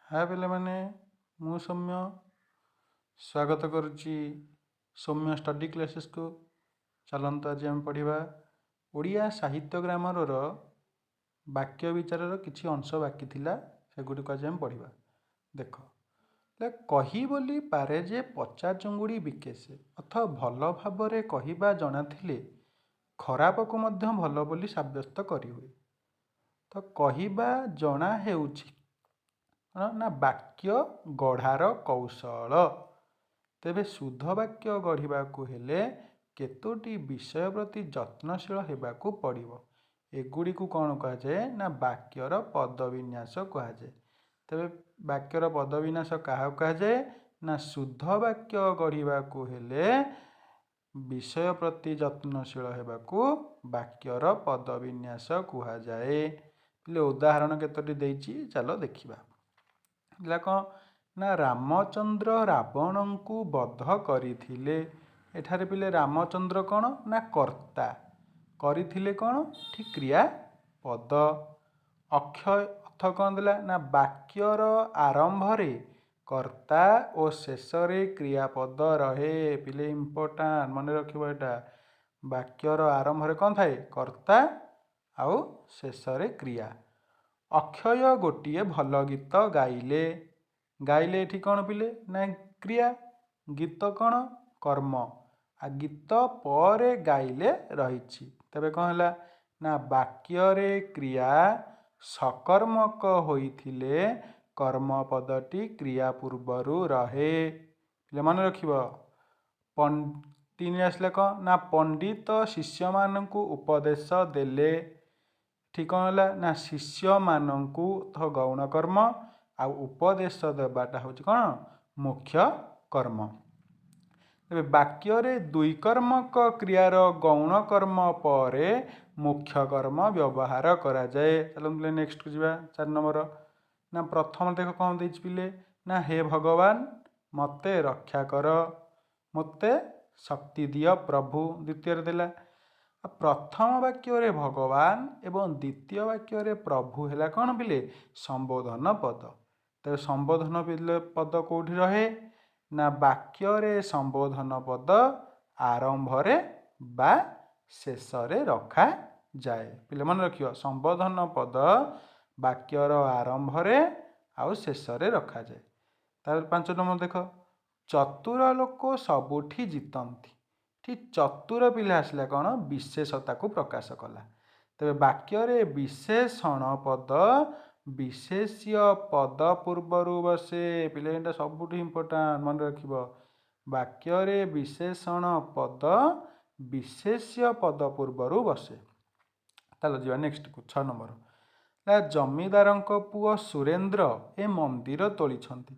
ହାଏ ପିଲାମାନେ, ମୁଁ ସୌମ୍ୟ ସ୍ୱାଗତ କରୁଛି ସୌମ୍ୟ ଷ୍ଟଡି କ୍ଲାସେସ୍କୁ। ଚାଲନ୍ତୁ, ଆଜି ଆମେ ପଢ଼ିବା ଓଡ଼ିଆ ସାହିତ୍ୟ ଗ୍ରାମରର ବାକ୍ୟ ବିଚାରର କିଛି ଅଂଶ ବାକି ଥିଲା, ସେଗୁଡ଼ିକୁ ଆଜି ଆମେ ପଢ଼ିବା। ଦେଖ, କହି ବୋଲି ପାରେ ଯେ ପଚା ଚୁଙ୍ଗୁଡ଼ି ବିକେ ସେ। ଅର୍ଥ, ଭଲ ଭାବରେ କହିବା ଜଣାଥିଲେ ଖରାପକୁ ମଧ୍ୟ ଭଲ ବୋଲି ସାବ୍ୟସ୍ତ କରିହୁଏ। ତ କହିବା ଜଣା ହେଉଛି କ'ଣ ନା ବାକ୍ୟ ଗଢ଼ାର କୌଶଳ। ତେବେ ଶୁଦ୍ଧ ବାକ୍ୟ ଗଢ଼ିବାକୁ ହେଲେ କେତୋଟି ବିଷୟ ପ୍ରତି ଯତ୍ନଶୀଳ ହେବାକୁ ପଡ଼ିବ। ଏଗୁଡ଼ିକୁ କ'ଣ କୁହାଯାଏ ନା ବାକ୍ୟର ପଦବିନ୍ୟାସ କୁହାଯାଏ। ତେବେ ବାକ୍ୟର ପଦବିନ୍ୟାସ କାହାକୁ କୁହାଯାଏ ନା ଶୁଦ୍ଧ ବାକ୍ୟ ଗଢ଼ିବାକୁ ହେଲେ ବିଷୟ ପ୍ରତି ଯତ୍ନଶୀଳ ହେବାକୁ ବାକ୍ୟର ପଦବିନ୍ୟାସ କୁହାଯାଏ। ହେଲେ ଉଦାହରଣ କେତୋଟି ଦେଇଛି, ଚାଲ ଦେଖିବା। ହେଲା କ'ଣ ନା ରାମଚନ୍ଦ୍ର ରାବଣଙ୍କୁ ବଧ କରିଥିଲେ। ଏଠାରେ ପିଲେ, ରାମଚନ୍ଦ୍ର କ'ଣ ନା କର୍ତ୍ତା, କରିଥିଲେ କ'ଣ ଠିକ୍ କ୍ରିୟା ପଦ। ଅକ୍ଷୟ ଅର୍ଥ କ'ଣ ଦେଲା ନା ବାକ୍ୟର ଆରମ୍ଭରେ କର୍ତ୍ତା ଓ ଶେଷରେ କ୍ରିୟାପଦ ରହେ। ପିଲେ, ଇମ୍ପୋର୍ଟାଣ୍ଟ, ମନେ ରଖିବ ଏଇଟା। ବାକ୍ୟର ଆରମ୍ଭରେ କ'ଣ ଥାଏ? କର୍ତ୍ତା ଆଉ ଶେଷରେ କ୍ରିୟା। ଅକ୍ଷୟ ଗୋଟିଏ ଭଲ ଗୀତ ଗାଇଲେ। ଗାଇଲେ ଏଠି କ'ଣ ପିଲେ ନା କ୍ରିୟା, ଗୀତ କ'ଣ କର୍ମ, ଆଉ ଗୀତ ପରେ ଗାଇଲେ ରହିଛି। ତେବେ କ'ଣ ହେଲା ନା ବାକ୍ୟରେ କ୍ରିୟା ସକର୍ମକ ହୋଇଥିଲେ କର୍ମପଦଟି କ୍ରିୟା ପୂର୍ବରୁ ରହେ। ପିଲେ, ମନେ ରଖିବ। ତିନି ଆସିଲା କ'ଣ ନା ପଣ୍ଡିତ ଶିଷ୍ୟମାନଙ୍କୁ ଉପଦେଶ ଦେଲେ। ଏଠି କ'ଣ ହେଲା ନା ଶିଷ୍ୟମାନଙ୍କୁ ତ ଗୌଣ କର୍ମ, ଆଉ ଉପଦେଶ ଦେବାଟା ହେଉଛି କ'ଣ ମୁଖ୍ୟ କର୍ମ। ତେବେ ବାକ୍ୟରେ ଦ୍ୱିକର୍ମକ କ୍ରିୟାର ଗୌଣ କର୍ମ ପରେ ମୁଖ୍ୟ କର୍ମ ବ୍ୟବହାର କରାଯାଏ। ଚାଲନ୍ତୁ ନେକ୍ସଟକୁ ଯିବା, 4 ନମ୍ବର। ନା ପ୍ରଥମ ଦେଖ କ'ଣ ଦେଇଛି ପିଲେ ନା ହେ ଭଗବାନ, ମୋତେ ରକ୍ଷା କର, ମୋତେ ଶକ୍ତି ଦିଅ ପ୍ରଭୁ। ଦ୍ୱିତୀୟରେ ଦେଲା, ପ୍ରଥମ ବାକ୍ୟରେ ଭଗବାନ ଏବଂ ଦ୍ୱିତୀୟ ବାକ୍ୟରେ ପ୍ରଭୁ ହେଲା କ'ଣ ପିଲେ? ସମ୍ବୋଧନ ପଦ। ତେବେ ସମ୍ବୋଧନ ପିଲେ ପଦ କେଉଁଠି ରହେ ନା ବାକ୍ୟରେ ସମ୍ବୋଧନ ପଦ ଆରମ୍ଭରେ ବା ଶେଷରେ ରଖାଯାଏ। ପିଲେ, ମନେ ରଖିବ, ସମ୍ବୋଧନ ପଦ ବାକ୍ୟର ଆରମ୍ଭରେ ଆଉ ଶେଷରେ ରଖାଯାଏ। ତାପରେ 5 ନମ୍ବର ଦେଖ, ଚତୁର ଲୋକ ସବୁଠି ଜିତନ୍ତି। ଠିକ୍, ଚତୁର ପିଲା ଆସିଲା କ'ଣ ବିଶେଷତାକୁ ପ୍ରକାଶ କଲା। ତେବେ ବାକ୍ୟରେ ବିଶେଷଣ ପଦ ବିଶେଷ୍ୟ ପଦ ପୂର୍ବରୁ ବସେ। ପିଲା, ଏଇଟା ସବୁଠୁ ଇମ୍ପୋର୍ଟାଣ୍ଟ, ମନେ ରଖିବ। ବାକ୍ୟରେ ବିଶେଷଣ ପଦ ବିଶେଷ୍ୟ ପଦ ପୂର୍ବରୁ ବସେ। ତାହେଲେ ଯିବା ନେକ୍ସଟକୁ, 6 ନମ୍ବର। ନା ଜମିଦାରଙ୍କ ପୁଅ ସୁରେନ୍ଦ୍ର ଏ ମନ୍ଦିର ତୋଳିଛନ୍ତି।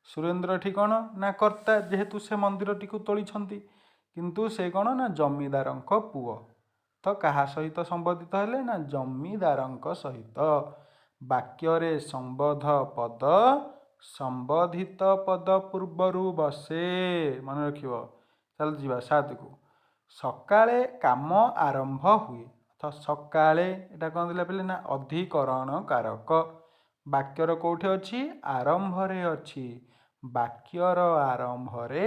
ସୁରେନ୍ଦ୍ର ଏଠି କ'ଣ ନା କର୍ତ୍ତା, ଯେହେତୁ ସେ ମନ୍ଦିରଟିକୁ ତୋଳିଛନ୍ତି। କିନ୍ତୁ ସେ କ'ଣ ନା ଜମିଦାରଙ୍କ ପୁଅ। ତ କାହା ସହିତ ସମ୍ବନ୍ଧିତ ହେଲେ ନା ଜମିଦାରଙ୍କ ସହିତ। ବାକ୍ୟରେ ସମ୍ବନ୍ଧ ପଦ ସମ୍ବନ୍ଧିତ ପଦ ପୂର୍ବରୁ ବସେ, ମନେ ରଖିବ। ଚାଲ ଯିବା 7କୁ। ସକାଳେ କାମ ଆରମ୍ଭ ହୁଏ। ତ ସକାଳେ ଏଇଟା କ'ଣ ଦେଲା ପିଲେ ନା ଅଧିକରଣ କାରକ। ବାକ୍ୟର କେଉଁଠି ଅଛି? ଆରମ୍ଭରେ ଅଛି। ବାକ୍ୟର ଆରମ୍ଭରେ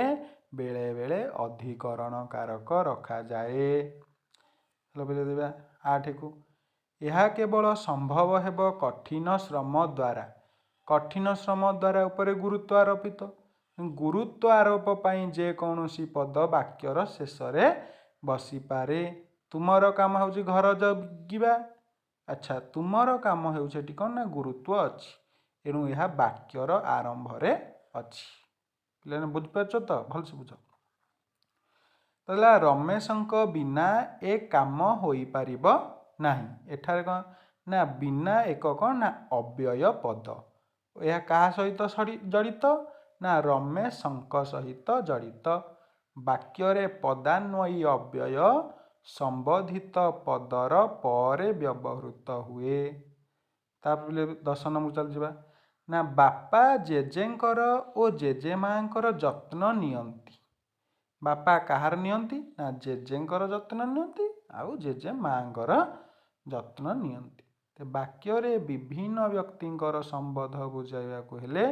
ବେଳେବେଳେ ଅଧିକରଣ କାରକ ରଖାଯାଏ। ପିଲେ, ଦେବା 8କୁ। ଏହା କେବଳ ସମ୍ଭବ ହେବ କଠିନ ଶ୍ରମ ଦ୍ୱାରା। କଠିନ ଶ୍ରମ ଦ୍ୱାରା ଉପରେ ଗୁରୁତ୍ୱ ଆରୋପିତ। ଗୁରୁତ୍ୱ ଆରୋପ ପାଇଁ ଯେକୌଣସି ପଦ ବାକ୍ୟର ଶେଷରେ ବସିପାରେ। ତୁମର କାମ ହେଉଛି ଘର ଜଗିବା। ଆଚ୍ଛା, ତୁମର କାମ ହେଉଛି ଏଠି କ'ଣ ନା ଗୁରୁତ୍ୱ ଅଛି, ଏଣୁ ଏହା ବାକ୍ୟର ଆରମ୍ଭରେ ଅଛି। ପିଲାମାନେ, ବୁଝିପାରୁଛ ତ? ଭଲସେ ବୁଝ। ତାହେଲେ ରମେଶଙ୍କ ବିନା ଏ କାମ ହୋଇପାରିବ ନାହିଁ। ଏଠାରେ କ'ଣ ନା ବିନା ଏକ କ'ଣ ନା ଅବ୍ୟୟ ପଦ। ଏହା କାହା ସହିତ ଜଡ଼ିତ ନା ରମେଶଙ୍କ ସହିତ ଜଡ଼ିତ। ବାକ୍ୟରେ ପଦାନ୍ୱୟୀ ଅବ୍ୟୟ ସମ୍ବନ୍ଧିତ ପଦର ପରେ ବ୍ୟବହୃତ ହୁଏ। ତାପରେ 10 ନମ୍ବର ଚାଲିଯିବା। ନା ବାପା ଜେଜେଙ୍କର ଓ ଜେଜେମାଙ୍କର ଯତ୍ନ ନିଅନ୍ତି। ବାପା କାହାର ନିଅନ୍ତି ନା ଜେଜେଙ୍କର ଯତ୍ନ ନିଅନ୍ତି ଆଉ ଜେଜେ ମାଙ୍କର ଯତ୍ନ ନିଅନ୍ତି। ବାକ୍ୟରେ ବିଭିନ୍ନ ବ୍ୟକ୍ତିଙ୍କର ସମ୍ବନ୍ଧ ବୁଝାଇବାକୁ ହେଲେ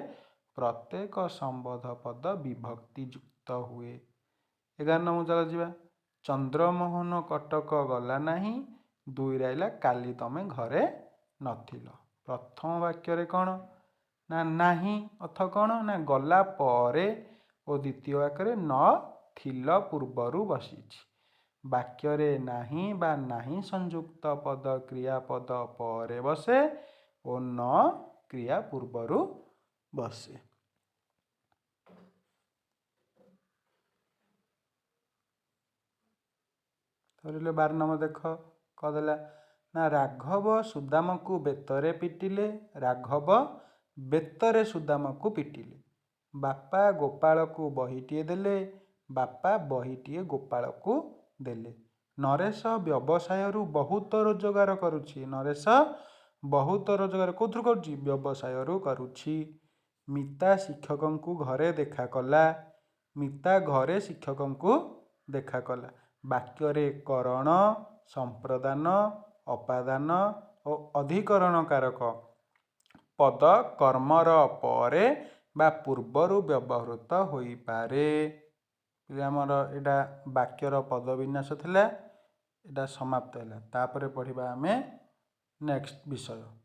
ପ୍ରତ୍ୟେକ ସମ୍ବନ୍ଧ ପଦ ବିଭକ୍ତି ଯୁକ୍ତ ହୁଏ। 11 ନମ୍ବର ଚାଲ ଯିବା। ଚନ୍ଦ୍ରମୋହନ କଟକ ଗଲା ନାହିଁ। ଦୁଇରେ ଆଇଲା, କାଲି ତମେ ଘରେ ନଥିଲ। ପ୍ରଥମ ବାକ୍ୟରେ କ'ଣ ନା ନାହିଁ, ଅର୍ଥ କ'ଣ ନା ଗଲା ପରେ ଓ ଦ୍ୱିତୀୟ ବାକ୍ୟରେ ନ ଥିଲ ପୂର୍ବରୁ ବସିଛି। ବାକ୍ୟରେ ନାହିଁ ବା ନାହିଁ ସଂଯୁକ୍ତ ପଦ କ୍ରିୟାପଦ ପରେ ବସେ ଓ ନ କ୍ରିୟା ପୂର୍ବରୁ ବସେ। ଧରିଲେ 12 ନମ୍ବର ଦେଖ, କ'ଣ ଦେଲା ନା ରାଘବ ସୁଦାମକୁ ବେତରେ ପିଟିଲେ। ରାଘବ ବେତରେ ସୁଦାମକୁ ପିଟିଲେ। ବାପା ଗୋପାଳକୁ ବହିଟିଏ ଦେଲେ। ବାପା ବହିଟିଏ ଗୋପାଳକୁ ଦେଲେ। ନରେଶ ବ୍ୟବସାୟରୁ ବହୁତ ରୋଜଗାର କରୁଛି। ନରେଶ ବହୁତ ରୋଜଗାର କେଉଁଥିରୁ କରୁଛି? ବ୍ୟବସାୟରୁ କରୁଛି। ମିତା ଶିକ୍ଷକଙ୍କୁ ଘରେ ଦେଖା କଲା। ମିତା ଘରେ ଶିକ୍ଷକଙ୍କୁ ଦେଖା କଲା। ବାକ୍ୟରେ କରଣ, ସମ୍ପ୍ରଦାନ, ଅପାଦାନ ଓ ଅଧିକରଣ କାରକ ପଦ କର୍ମର ପରେ ବା ପୂର୍ବରୁ ବ୍ୟବହୃତ ହୋଇପାରେ। ଆମର ଏଇଟା ବାକ୍ୟର ପଦବିନ୍ୟାସ ଥିଲା, ଏଇଟା ସମାପ୍ତ ହେଲା। ତାପରେ ପଢ଼ିବା ଆମେ ନେକ୍ସଟ ବିଷୟ।